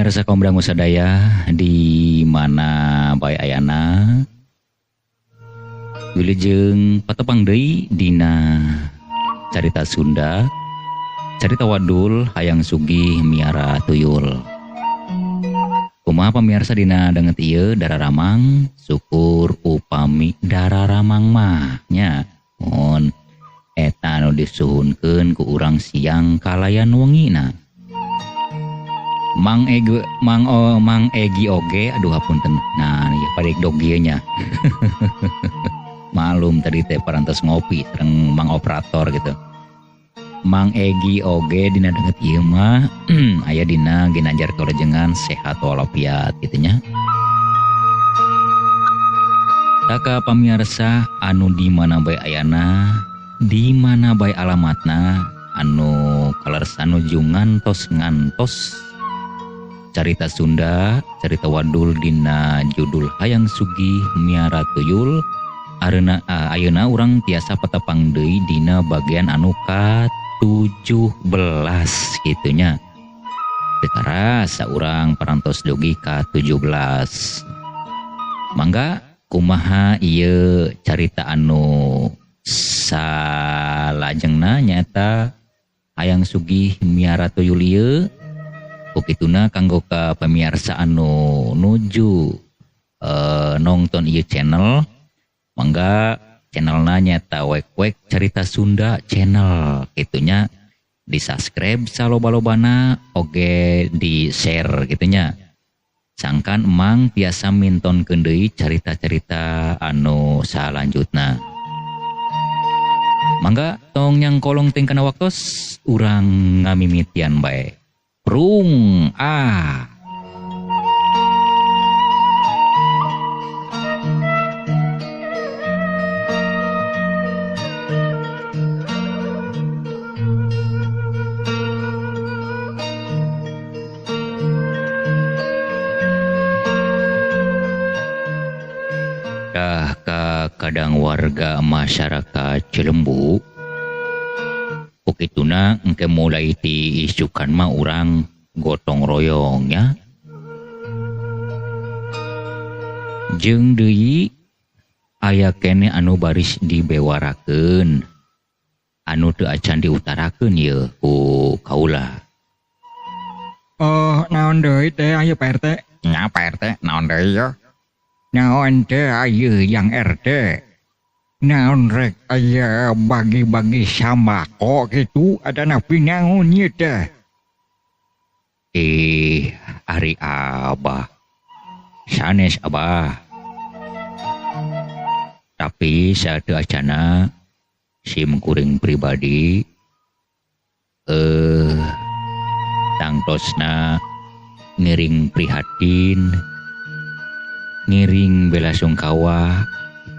Pamirsa kaum dangu sadaya di mana bae ayana. Wilujeng patepang deui dina Carita Sunda, Carita Wadul Hayang Sugih Miara Tuyul. Kumaha pamirsa dina danget ieu dararamang, syukur upami dararamang mah nya. Mohon eta anu disuhunkeun ku urang siang kalayan wengina. Mang Egi, Mang O, Mang Egi oge, aduh hapunten. Nah, ieu parik dog ieu nya. Malum tadi teh parantos ngopi sareng Mang operator gitu. Mang Egi oge dina danget ieu mah aya dina ginanjar kalejengan sehat walafiat kitu nya. Taka pamirsa anu di mana bae ayana, di mana bae alamatna, anu kaleresan nuju ngantos-ngantos Carita Sunda, Carita Wadul dina judul Hayang Sugih Miara Tuyul. Areuna ayeuna urang tiasa patepang deui dina bagian anu ka-17 kitu nya. Teu karasa urang parantos dugi ka-17. Mangga kumaha ieu carita anu salajengna nyaeta Hayang Sugih Miara Tuyul ieu. Kukituna kanggo ka pamirsa anu nuju nonton ieu channel, mangga channelna nyaeta Wek-Wek Carita Sunda channel kitunya, di subscribe saloba-lobana oge di share kitunya. Sangkan emang tiasa mintonkeun deui carita-carita anu salanjutna. Mangga tong nyangkolong teuing kana waktos, urang ngamimitian bae. Prung ah. Dah ka kadang warga masyarakat Cilembu. Kukituna engke mulai ti isukan mah urang gotong royong ya. Jeung deui aya keneh anu baris dibewarakeun, anu teu acan diutarakeun yeuh ku kaula. Oh, naon deui teh aya Pak RT? Nya Pak RT, naon deui yeuh? Naon teh aya yang RT? Naon rek aya bagi-bagi sambako gitu ada napi naon ieu teh? Ari abah sanes abah. Tapi saateu acana sim kuring pribadi tangtosna ngiring prihatin, ngiring belasungkawa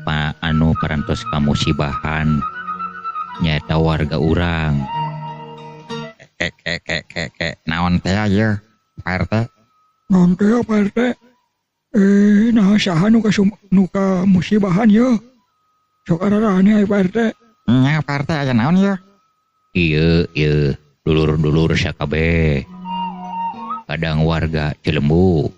pa anu parantos kamusibahan nyaeta warga urang. Ke naon teh ieu Pak RT? Naon teh Pak RT? Nah saha nu kamusibahan ieu? Sok ararane aya Pak RT. Nya Pak RT aya naon ieu? Ieu ieu dulur-dulur sakabeh. Kadang warga Cilembu.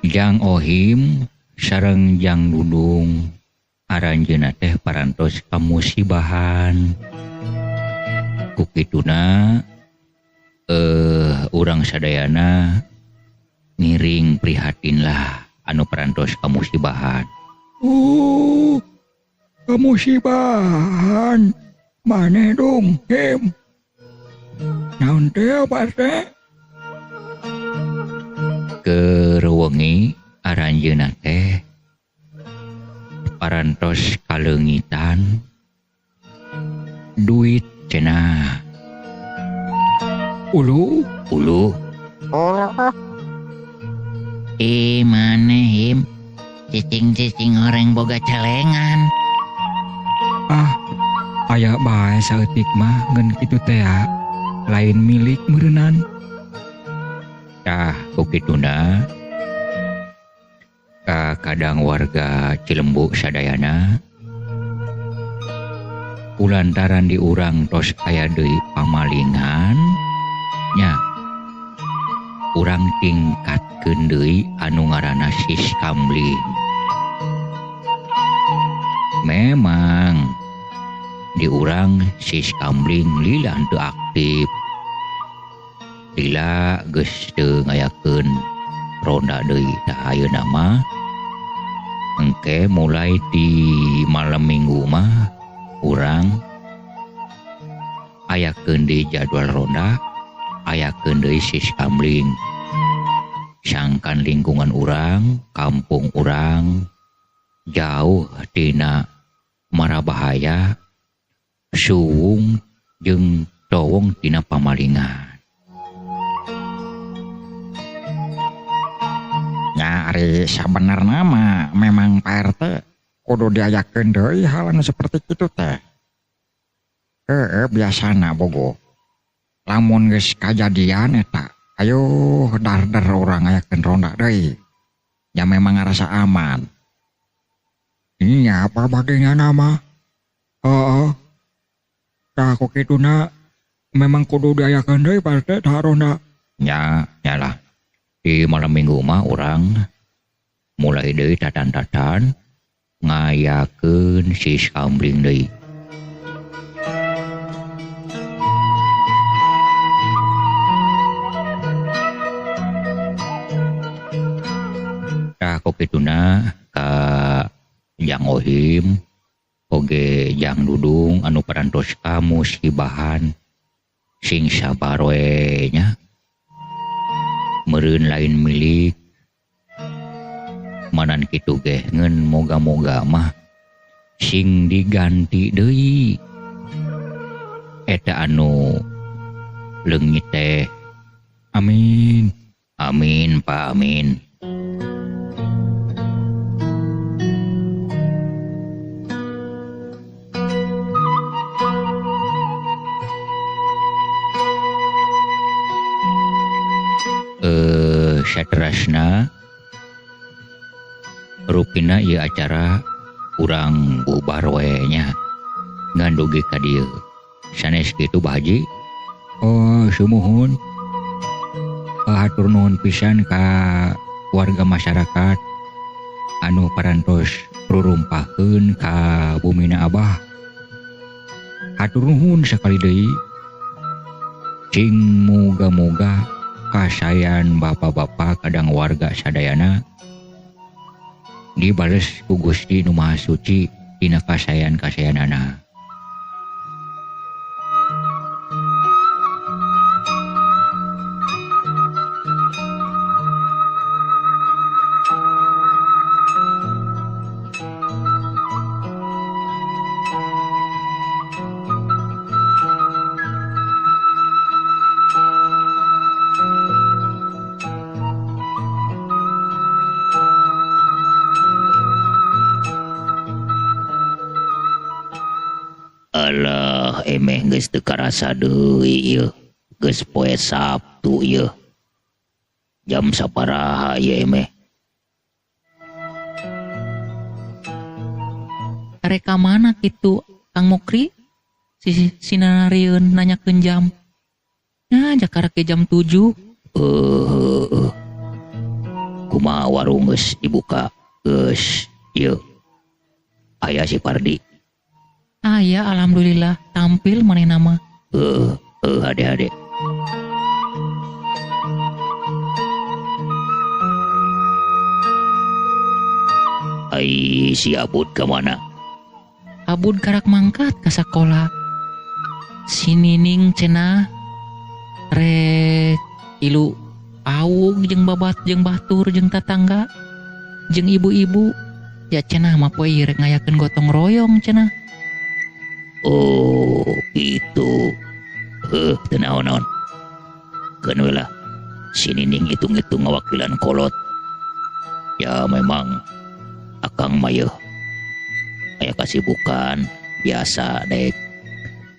Jang Ohim sareng Jang Dudung aranjeunna teh parantos kamusibahan. Kukituna urang sadayana ngiring prihatin lah anu parantos kamusibahan. Oh, kamusibahan maneh dong Him. Naon teh Pak RT? Keur wengi aranjeunna teh parantos kaleungitan duit cenah. Ulu ulu maneh Him, cicing-cicing horeng boga celengan. Ah, aya bae saeutik mah ngeun kitu teh lain milik meureunnan. Tah kukituna ka kadang warga Cilembu sadayana kulantaran di urang tos aya deui pamalingan Nya urang tingkatkeun deui anu ngaranna siskamling. Memang di urang siskamling lila teu aktif. Lila geus teu ngayakeun ronda deui. Tah ayeuna mah engke mulai di malam minggu mah urang ayakeun deui jadwal ronda, ayakeun deui siskamling. Sangkan lingkungan urang, kampung urang jauh tina mara bahaya, suwung jeung towong tina pamalingan. Nya ari sabenerna mah memang Pak RT kudu diayakeun deui hal anu seperti kitu teh. Heeh, biasana bogo. Lamun geus kajadian eta, ayo darder urang ayakeun ronda deui. Ya memang ngarasa aman. Iya, apa bagian mah? Heeh. Tah ku kituna memang kudu diayakeun deui Pak RT tah ronda. Nya, nyalah. Di malam minggu mah urang mulai deui tatan-tatan ngayakeun siskamling deui. Tah ku kituna ka Jang Ohim oge Jang Dudung anu parantos kamusibahan sing sabar we nya. Meureun lain milik manan kitu ge ngeun moga-moga mah sing diganti deui eta anu leungit teh. Amin. Amin Pak, amin. Saterasna rupina ieu acara urang bubar we nya ngan dugi ka dieu. Sanes kitu Bah Haji? Oh, sumuhun. Hatur nuhun pisan ka warga masyarakat anu parantos rurumpaheun ka bumina Abah. Hatur nuhun sakali deui. Cing moga-moga kasayan bapak-bapak kadang warga sadayana dibales ku Gusti Nu Maha Suci dina kasayan-kasayanana. Alah, emeh geus teu karasa deui ieu. Geus poe Sabtu ieu. Jam saparaha ieu emeh? Rek ka mana kitu Kang Mukri? Si sinarieun nanyakeun jam. Nah, jakara ke jam 7. Kumaha warung geus dibuka? Geus ieu. Aya si Pardi. Aya, alhamdulillah tampil manehna mah. Hade-hade. Ai si Abud ka mana? Abud karak mangkat ka sakola. Si Nining cenah rek ilu awug jeung babat jeung batur jeung tatangga jeung ibu-ibu. Ya cenah mah poe rek ngayakeun gotong royong cenah. Oh, gitu. Teu naon-naon. Keun we lah. Si Nining hitung-hitung ngawakilan kolot. Ya memang akang mah yeuh aya kasibukan biasa dek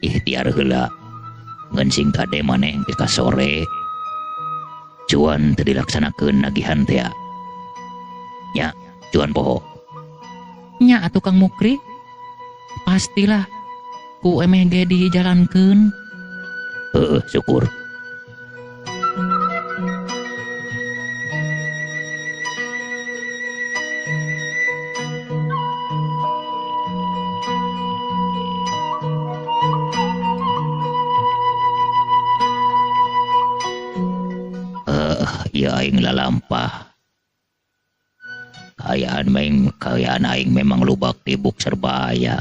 ikhtiar heula ngan sing kade maneh ke ka sore. Cuan teu dilaksanakeun nagihan teh. Nya, cuan poho. Nya atuh Kang Mukri. Pastilah ku emeh ge dijalankeun. Heeh, syukur. ieu aing lalampah. Kaayaan aing memang lubak tibuk serba aya.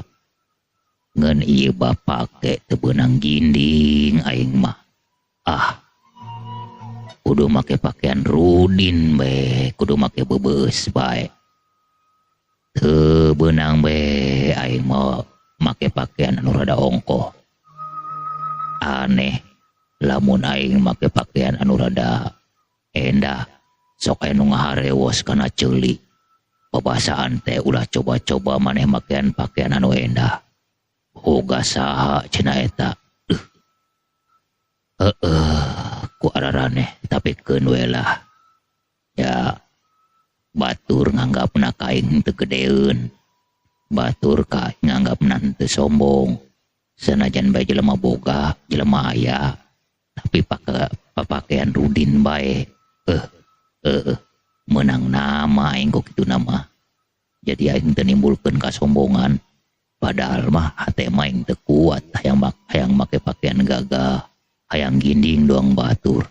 Ngan ieu bapak ge teu beunang ginding aing mah. Ah. Kudu make pakaian rudin bae, kudu make beubeus bae. Teu beunang bae aing mah make pakaian anu rada ongkoh. Aneh lamun aing make pakaian anu rada endah sok aya nu ngaharewos kana ceuli. Babasaan teh ulah coba-coba maneh makean pakaian anu endah. Boga saha cenah eta. Ku araraneh tapi keun we lah. Ya batur nganggapna ka aing teu gedeeun. Batur ka nganggapna teu sombong. Sanajan bae jelema boga, jelema aya, tapi papakaian rudin bae. Menang nama aing kok kitu nama. Jadi aing teu nimbulkeun kasombongan. Padahal mah hate mah aing teu kuat hayang make pakaian gagah, hayang ginding doang batur.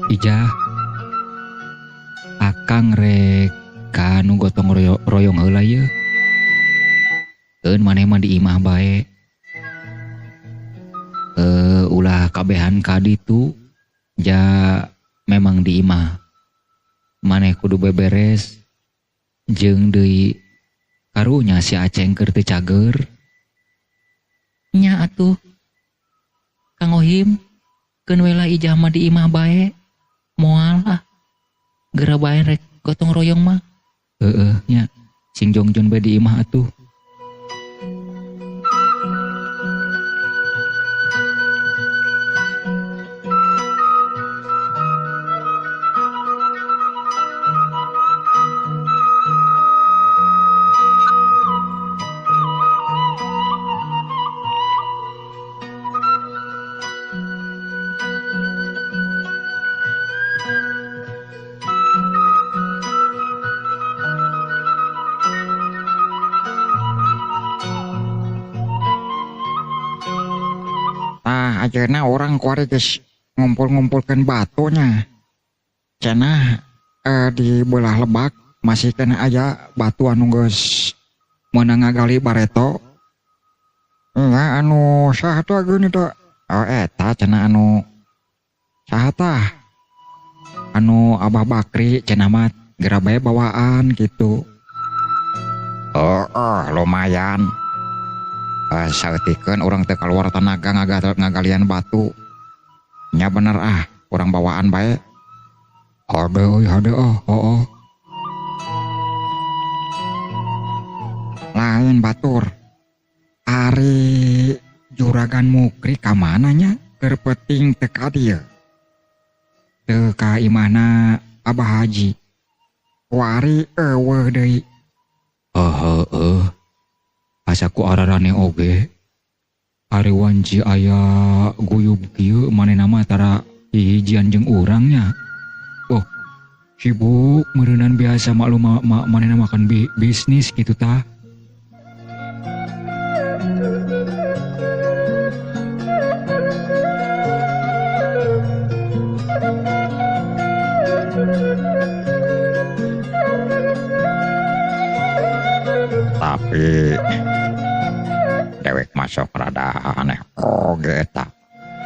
Ijah, akang rek kanu gotong royong heula yeuh. Keun maneh mah di imah bae. Ulah kabehan ka ditu ja memang di imah. Maneh kudu beberes jeung deui karunya si Aceng keur teu cager. Nya atuh. Kang Ohim, keun we lah Ijah mah di imah bae. Moal ah. Geura bae rek gotong royong mah. Heeh nya, sing jongjon bae di imah atuh. Ayeuna orang kuari geus ngumpul-ngumpulkeun batunya. Cenah di belah lebak masih kena aya batu anu geus meunang ngagali bareto. Nya anu saha teh geuni teh? Oh eta cenah anu saha tah? Anu Abah Bakri cenah mah geura bae bawaan gitu. Oh, lumayan. Saeutikeun urang teu kaluar tanaga ngagalian batu. Nya bener ah, urang bawaan bae. Hade euy, hade oh, oh. Lain batur. Ari juragan Mukri ka mana nya? Keur peuting teu ka dieu. Teu ka imahna Abah Haji. Kuari eueuh deui. Heeh. Asa ku ararane oge. Ari wanci aya guyub kieu manehna mah tara hihijian jeung urang nya. Oh, sibuk meureunan biasa maklum manehna makan bisnis kitu tah. Tapi dewek masuk rada aneh oge eta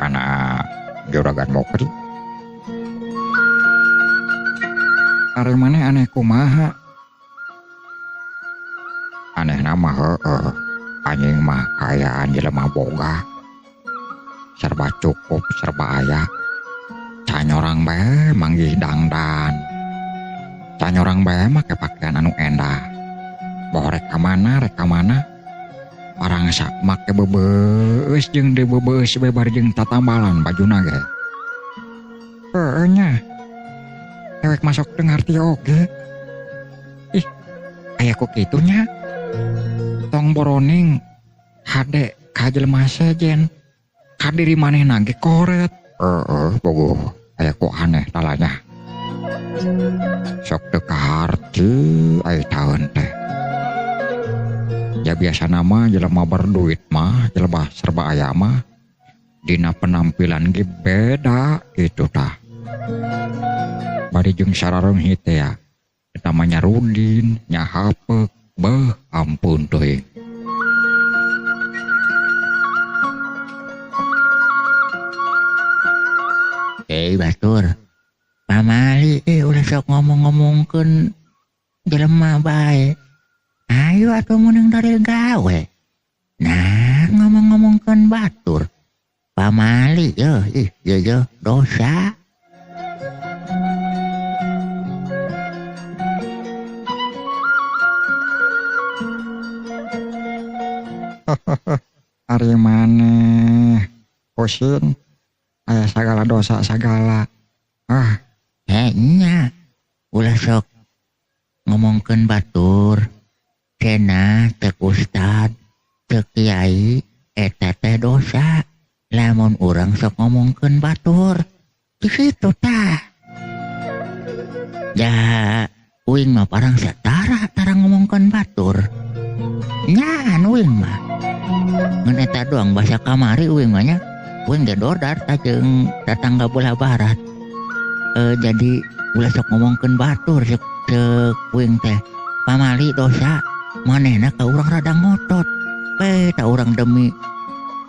karena juragan Mukri. Ari maneh aneh kumaha? Aneh nama heueuh. Anjing mah kaayaan jelema boga. Serba cukup, serba aya. Canyorang bae manggih dangdan. Canyorang bae make pakaian anu endah. Boh rek ka mana, rek ka mana. Parang sak make bebeus jeung deui bebeus bebar jeung tatambalan bajuna ge. Heueuh nya. Dewek masuk teu ngarti oge. Ih, aya ku kitu nya. Tong boroning hade ka jelema sejen. Ka diri manehna ge koret. Heeh, bogoh aya ku aneh talanya. Sok teu kaharti ai taeun teh. Ya biasana mah jelema berduit mah, jelema serba aya mah dina penampilan ge beda gitu tah. Bari jeung sarareunghit teh ya. Eta mah nyarudin, nyahapeuk, beuh ampun teuing. Batur. Pamali ulah sok ngomong-ngomongkeun jelema bae. Ayo atuh meunang dari gawe. Nah, ngomong-ngomongkeun batur. Pamali yeuh ih yeuh dosa. Ari maneh Kosin aya sagala dosa sagala. Ah, nya ulah sok ngomongkeun batur. Cenah teu ustad, teu kiai eta teh dosa. Lamun urang sok ngomongkeun batur. Di situ tah. Ya, uing mah parang satara tara ngomongkeun batur. Nya uing mah. Ngan eta doang basa kamari uing mah nya. Uing ge dodar tah jeung tetangga belah barat. Jadi ulah sok ngomongkeun batur cek uing teh. Pamali dosa manehna ka urang rada ngotot. Tah urang demi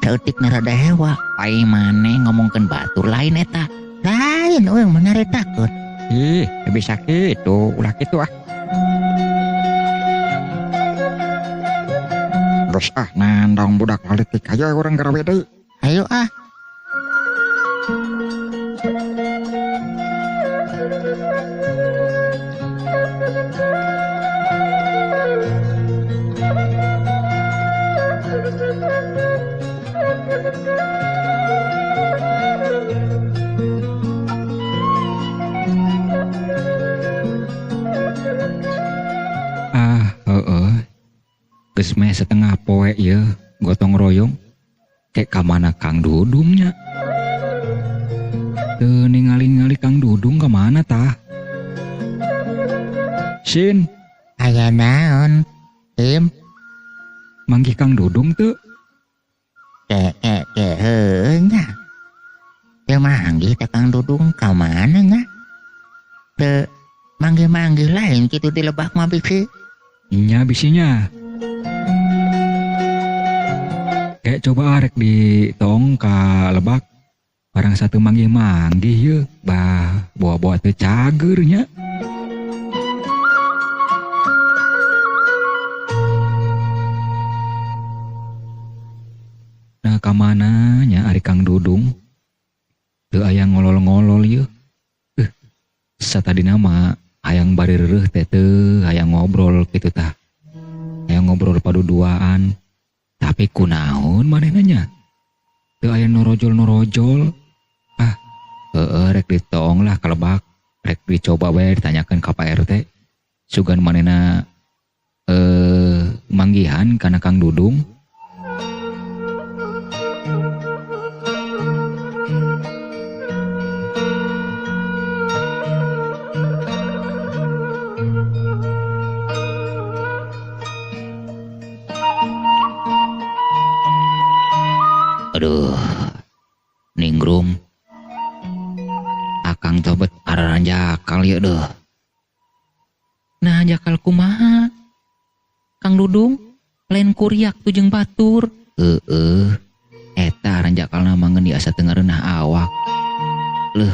saeutikna rada hewa. Ai maneh ngomongkeun batur lain eta. Lain uing mah nyaritakeun. Ih, bisa kitu, ulah kitu ah. Terus ah nandang budak laletik ayo urang garawe deui. Ayo ah. Ah, heeh. Geus meh setengah poe ieu gotong royong. Kek ka mana Kang Dudungnya? Teu ningali-ningali Kang Dudung ka mana tah? Sin, aya naon? Im, manggih Kang Dudung teu? Ke heueuh nya. Teu manggih teh Kang Dudung ka mana nya? Teu manggih-manggih lain kitu di lebak mah bisi. Nya bisinya. Kayak coba arek di tong ka lebak. Barang satu manggih-manggih ye, bah bawa-bawa teu cager nya. Nah ka mana nya ari Kang Dudung? Teu aya ngolol-ngolol ye. Satadina mah hayang bari reureuh teh teu hayang ngobrol kitu tah. Hayang ngobrol paduduaan. Tapi kunaon manehna nya? Teu aya norojol-norojol. Ah, heueuh rek ditong lah ka lebak. Rek dicoba we ditanyakeun ka Pak RT. Sugan manehna manggihan kana Kang Dudung. Aduh, ningrum. Akang tobet araranjakal ieu deuh. Nah, jakal kumaha? Kang Dudung lain kuriak tuh jeung batur. Heeh. Eta aranjakalna mah ngeun asa teu ngareunah awak. Leuh,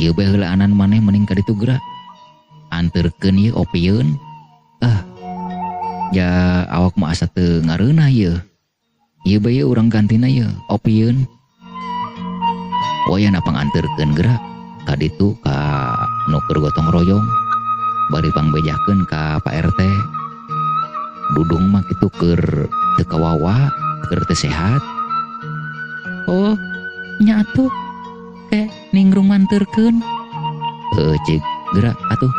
ieu bae heulaanan maneh mending ka ditu geura. Anterkeun ieu opieun. Ah. Ja awak mah asa teu ngareunah ieu. Ieu bae urang gantina ieu opieun. Wayana panganterkeun geura ka ditu ka nu keur gotong royong. Bari pangbejakeun ka Pak RT. Dudung mah kitu keur teu kawawa, keur teu sehat. Oh, nya atuh. Ke ningrum nganterkeun. Heuh cik, geura atuh.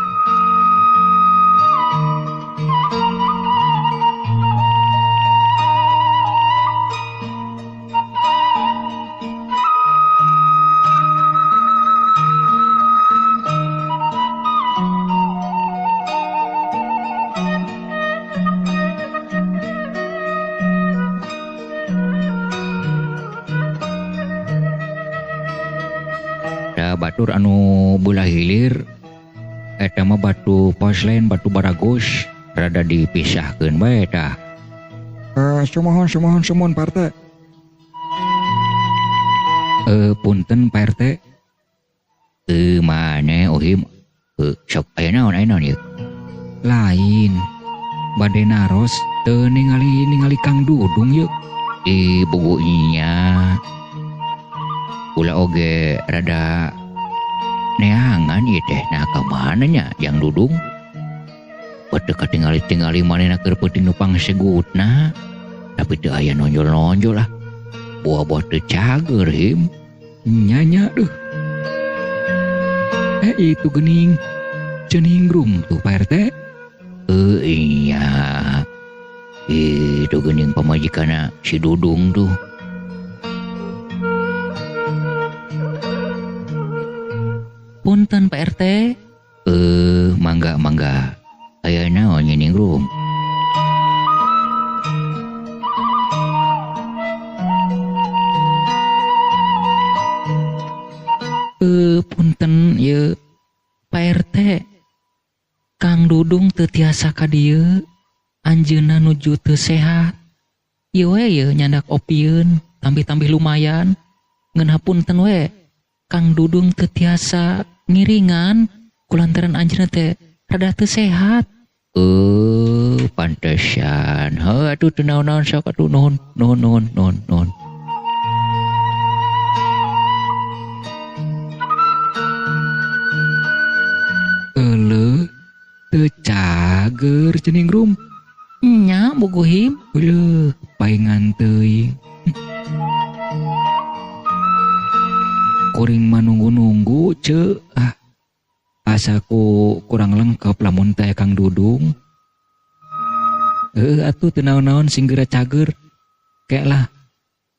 Da batur anu belah hilir eta mah batu poslen batu baragus rada dipisahkeun bae tah. Sumohon sumohon sumohon Pak RT. Punten Pak RT. Mane ohim sok aya naon ieu? Lain. Bade naros teu ningali Kang Dudung yeuh. Bugu nya. Kula oge rada neangan ieu teh nah ka mana nya Jang Dudung. Beuteuk katingali-tingali manehna keur peuting nu pangsegutna. Tapi teu aya nonjol-nonjol lah. Buah-buah teu cager him. Nya duh. Itu gening Ceningrum tuh Pak RT. Iya. Itu gening pamajikanna si Dudung tuh. Punten Pak RT. Mangga mangga. Aya naon Ningrum? Punten ieu Pak RT. Kang Dudung teu tiasa ka dieu. Anjeunna nuju teu sehat. Ieu we ieu nyandak opieun, tambih-tambih lumayan. Ngeun hapunten we. Kang Dudung teu tiasa ngiringan kulantaran anjeunna teh rada teu sehat. Pantesan. Heuh atuh teu naon-naon sok atuh nuhun nuhun nuhun nuhun nuhun. Euleuh teu cager Ceningrum. Nya buguhim. Euleuh paingan teuing. Kuring mah nunggu-nunggu ceu. Ah, asaku kurang lengkap lamun teh Kang Dudung. Atuh teu naon-naon sing geura cager. Kek lah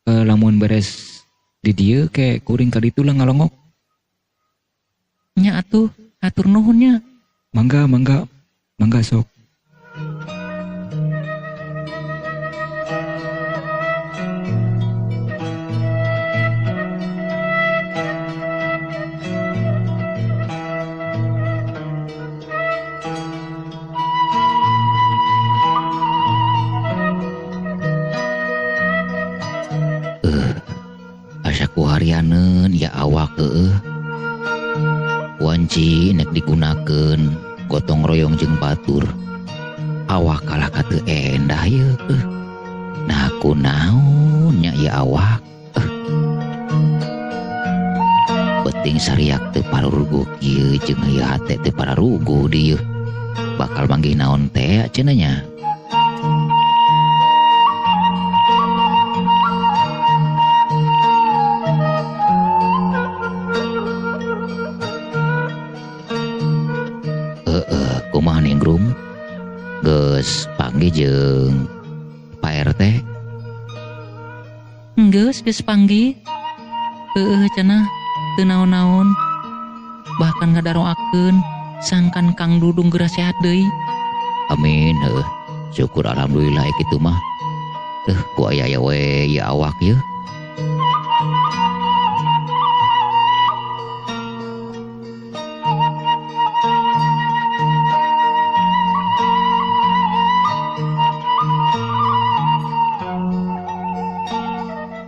lamun beres di dieu ke kuring ka ditu lah ngalongok. Nya atuh atur nuhun nya. Mangga mangga mangga sok. Asa ku harianeun ya awak heueuh. Wanci nek digunakeun gotong royong jeung batur. Awak kalah ka teu endah yeuh. Nah kunaon nya ieu awak. Penting sariak teu paruruguh kieu jeung ieu hate teu pararuguh dieu. Bakal manggih naon teh cenah nya. Kumaha Ningrum? Geus panggih jeung Pak RT? Geus geus panggih. Heueuh cenah teu naon-naon. Bahkan ngadaroakeun sangkan Kang Dudung geura sehat deui. Amin heueuh. Syukur alhamdulillah kitu mah. Ku aya aya we ieu awak ieu.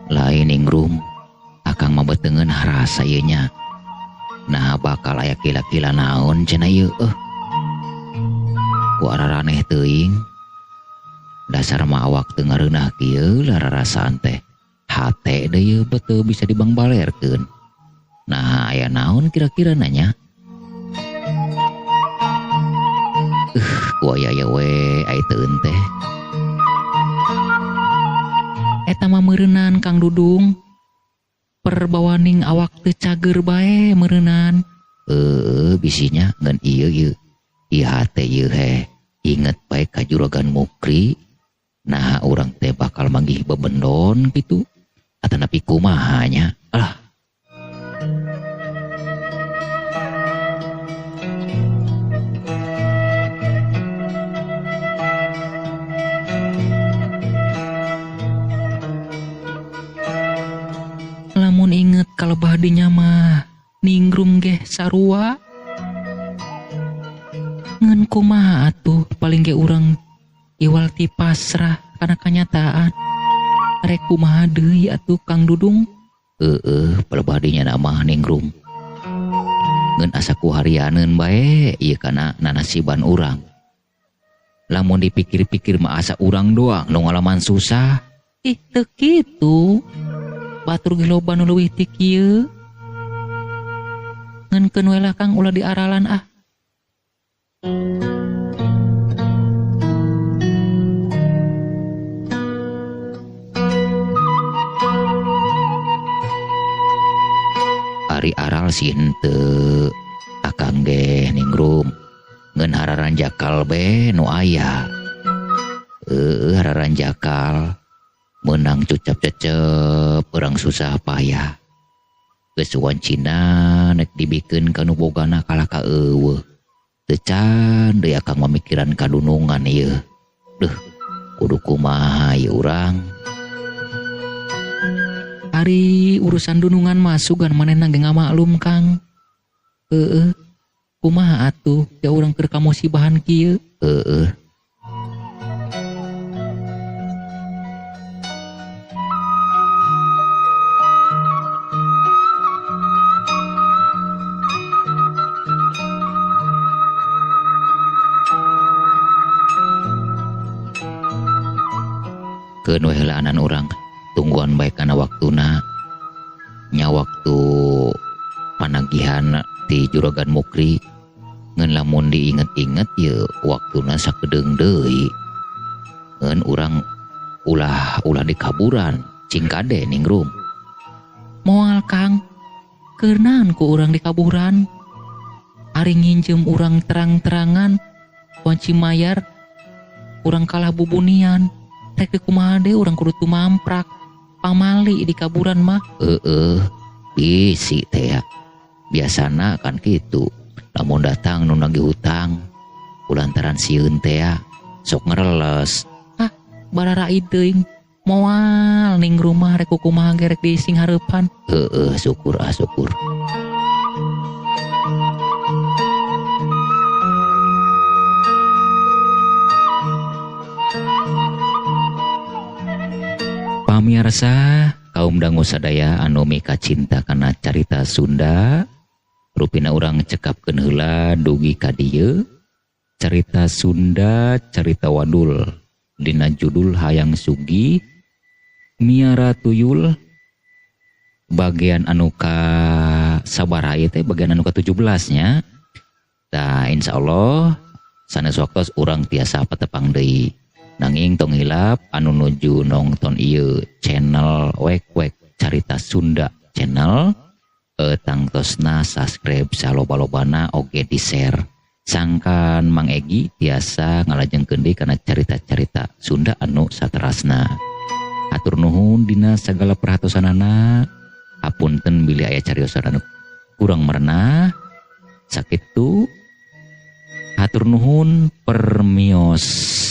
Lain Ningrum, akang mah betengeun harasa ieu nya. Nah bakal aya kila-kila naon cenah ieu Ku araraneh teuing. Dasar mah awak teu ngareunah kieu lararasaan teh. Hate deui ieu beteu bisa dibangbalerkeun. Nah aya naon kira-kira nanya? Ku aya aya we ai teueun teh. Eta mah meureunnan Kang Dudung. Perbawaning awak teu cager bae meureunnan. Bisinya ngan ieu ieu. Ieu hate ieu heh. Inget bae ka Juragan Mukri. Nah urang teh bakal manggih bebendon kitu. Atanapi kumaha nya. Alah. Lamun inget kalebah dinya mah Ningrum geh sarua. Ngan kumaha atuh paling ge urang iwal ti pasrah kana kanyataan. Rek kumaha deui atuh Kang Dudung? Heeh, palebah dinya mah Ningrum. Ngeun asa ku harianeun bae ieu kana nanasiban urang. Lamun dipikir-pikir mah asa urang doang nu ngalaman susah. Ih, teu kitu. Batur ge loba nu leuwih ti kieu. Ngan keun we lah Kang ulah diaralan ah. Ari aral sih henteu akang ge Ningrum. Ngeun hararanjakal be nu aya. Heueuh hararanjakal meunang cucap cecep urang susah payah. Geus wancina nek dibikeun ka nu bogana kalah ka eueuh. Teu can deui akang mamikiran kadunungan ieu. Deuh, kudu kumaha ieu urang. Ari urusan dunungan mah sugan manehna ge ngamaklum Kang. Heeh. Kumaha atuh ya urang keur kamusibahan kieu? Heeh. Keun we heulaanan urang tungguan bae kana waktuna. Nya waktu panagihan ti Juragan Mukri ngeun lamun diinget-inget ye waktuna sakedeung deui. Ngeun urang ulah dikaburan cing kade Ningrum. Moal Kang, keur naon ku urang dikaburan? Ari nginjem urang terang-terangan wanci mayar urang kalah bubunian. Rek di kumaha deui urang kudu tumamprak pamali di kaburan mah. Heeh, bisi teh ya. Biasana kan kitu. Lamun datang nu nagih hutang kulantaran sieun teh ya, sok ngereles. Ah, bararai teuing. Moal ning rumah rek kumaha ge rek diising hareupan. Heeh, syukur ah syukur. Pamiarsa kaum dangu sadaya anu mika cinta kana carita Sunda, rupina urang cekapkeun heula dugi ka dieu. Carita Sunda carita wadul dina judul Hayang Sugih Miara Tuyul bagian anu ka sabaraha ieu teh bagian anu ka 17 nya. Tah insyaallah sanes waktos urang tiasa patepang deui. Nanging tong hilap anu nuju nongton ieu channel Wek Wek Carita Sunda channel tangtosna subscribe saloba-lobana oge di-share. Sangkan Mang Egi tiasa ngalajengkeun deui kana carita-carita Sunda anu saterasna. Hatur nuhun dina sagala perhatosanana. Hapunten bilih aya cariosan anu kurang merenah. Sakitu hatur nuhun permios.